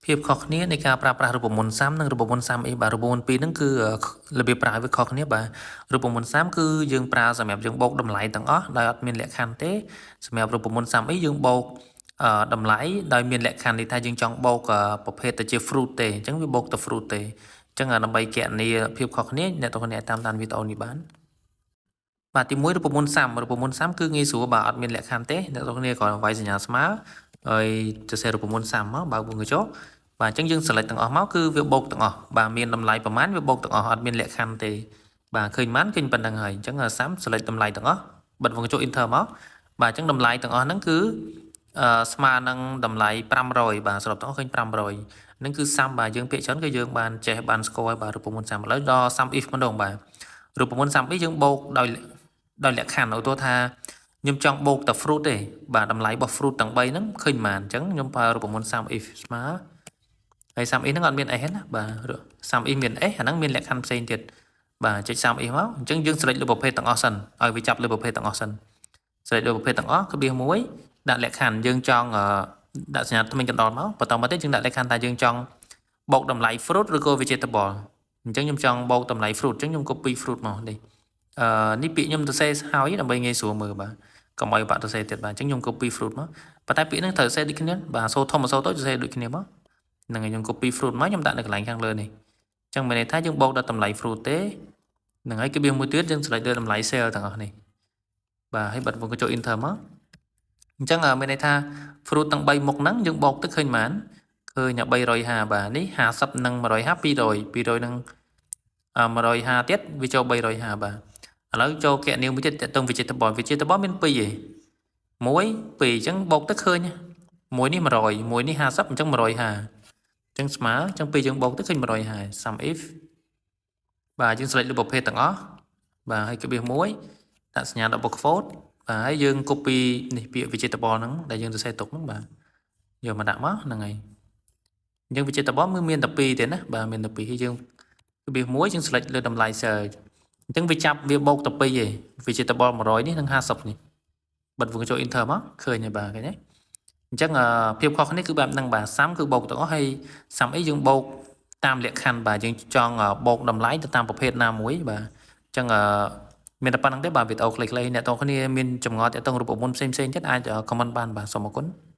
ភាពខុសគ្នានៃការប្រើប្រាស់រូបមន្ត sum និងរូបមន្ត sum if បាទរូបមន្តពីរហ្នឹងគឺរបៀបប្រើវាខុសគ្នាបាទរូបមន្ត sum គឺយើងប្រើសម្រាប់យើងបូកតម្លៃទាំងអស់ដោយអត់មានលក្ខខណ្ឌទេសម្រាប់រូបមន្ត sum if យើងបូកតម្លៃដោយមានលក្ខខណ្ឌនេះថាយើងចង់បូកប្រភេទទៅជា fruit ទេអញ្ចឹងវាបូកទៅ fruit ទេអញ្ចឹងដើម្បីគណនាភាពខុសគ្នាអ្នកទាំងគ្នាតាមដានវីដេអូនេះបានបាទទី1រូបមន្ត sum រូបមន្ត sum គឺងាយស្រួលបាទអត់មានលក្ខខណ្ឌទេអ្នកទាំងគ្នាគ្រាន់វាយសញ្ញាស្មើហើយសរសេររូបមន្ត sum មកបើកវង់ក្រចកបាទអញ្ចឹងយើង select ទាំងអស់មកគឺវាបូកទាំងអស់បាទមានតម្លៃប្រមាណវាបូកទាំងអស់អត់មានលក្ខខណ្ឌទេបាទឃើញប៉ុន្មានឃើញប៉ុណ្្នឹងហើយអញ្ចឹង sum select តម្លៃទាំងអស់បិទវង់ក្រចក enter មកបាទអញ្ចឹងតម្លៃទាំងអស់ហ្នឹងគឺអឺស្មើនឹងតម្លៃ500បាទសរុបទាំងអស់ឃើញ500ហ្នឹងគឺ sum បាទយើងពាក្យច្រើនគឺយើងបានចេះបានស្គាល់ហើយបាទរូបមន្ត sum ឥឡូវដល់ sum if ម្ដងបាទរូបមន្ត sum if យើងបូកដោយដោយលក្ខខណ្ឌឧទាហរណ៍ថាខ្ញុំចង់បូកតែ fruit ទេបាទតម្លៃរបស់ fruit ទាំង3ហ្នឹងឃើញប៉ុន្មានអញ្ចឹងខ្ញុំប្រើរូបមន្ត sum if ស្មើហើយ sum if ហ្នឹងអត់មាន s ទេណាបាទ sum if មាន s អាហ្នឹងមានលក្ខខណ្ឌផ្សេងទៀតបាទចុច sum if មកអញ្ចឹងយើង select លើប្រភេទទាំងអស់សិនឲ្យវាចាប់លើប្រភេទទាំងអស់សិន select លើប្រភេទទាំងអស់ក្បៀសមួយដាក់លក្ខខណ្ឌយើងចង់ដាក់សញ្ញាធ្មេញកណ្ដុរមកបន្តមកទៀតយើងដាក់លក្ខខណ្ឌថាយើងចង់បូកតម្លៃ fruit ឬក៏ vegetable អញ្ចឹងខ្ញុំចង់បូកតម្លៃ fruit អញ្ចឹងខ្ញុំ copy fruit មកនេះអឺនេះពាក្យខ្ញុំទៅសេហើយដើម្បីងាយស្រួលមើលបាទកុំឲ្យបាក់ទៅសេទៀតបាទអញ្ចឹងខ្ញុំ copy fruit មកប៉ុន្តែពាក្យហ្នឹងត្រូវសេដូចគ្នាបាទសូធំអសូតូចសេដូចគ្នាមកហ្នឹងហើយខ្ញុំ copy fruit មកខ្ញុំដាក់នៅកន្លែងខាងលើនេះអញ្ចឹងមានន័យថាយើងបូកដល់តម្លៃ fruit ទេហ្នឹងហើយគឺវាមួយទៀតយើង select លើតម្លៃ sale ទាំងអស់នេះបាទហើយបិទវង់ក្រចក enter មកអញ្ចឹងមានន័យថា fruit ទាំង3មុខហ្នឹងយើងបូកទៅឃើញប៉ុន្មានឃើញ350បាទនេះ50និង150 200 200និង150ទៀតវាចូល350បាទឥឡូវចូលគណនាមួយទៀតតើតឹង vegetable vegetable មាន2ឯង1 2អញ្ចឹងបូកទៅឃើញមួយនេះ100មួយនេះ50អញ្ចឹង150អញ្ចឹងស្មើអញ្ចឹងពេលយើងបូកទៅឃើញ150 sum if បាទយើង select លើប្រភេទទាំងអស់បាទហើយក្បៀស1ដាក់សញ្ញា double quote បាទហើយយើង copy នេះពាក្យ vegetable ហ្នឹងដែលយើងសរសេរទុកហ្នឹងបាទយកមកដាក់មកហ្នឹងហើយអញ្ចឹង vegetable មានតែ2ទេណាបាទមានតែ2ហើយយើងក្បៀស1យើង select លើតម្លៃ sale អញ្ចឹងវាចាប់វាបូកតែ2ឯង vegetable 100នេះនិង50នេះបិទវង់ក្រចក enter មកឃើញហើយបាទឃើញទេអញ្ចឹងភាពខុសគ្នាគឺបែបហ្នឹងបាទ sum គឺបូកទាំងអស់ហើយ sum if យើងបូកតាមលក្ខខណ្ឌបាទយើងចង់បូកតម្លៃទៅតាមប្រភេទណាមួយបាទអញ្ចឹងមានតែប៉ុណ្្នឹងទេបាទវីដេអូខ្លីៗអ្នកទាំងគ្នាមានចម្ងល់ទាក់ទងរូបមន្តផ្សេងៗទៀតអាច comment បានបាទសូមអរគុណ។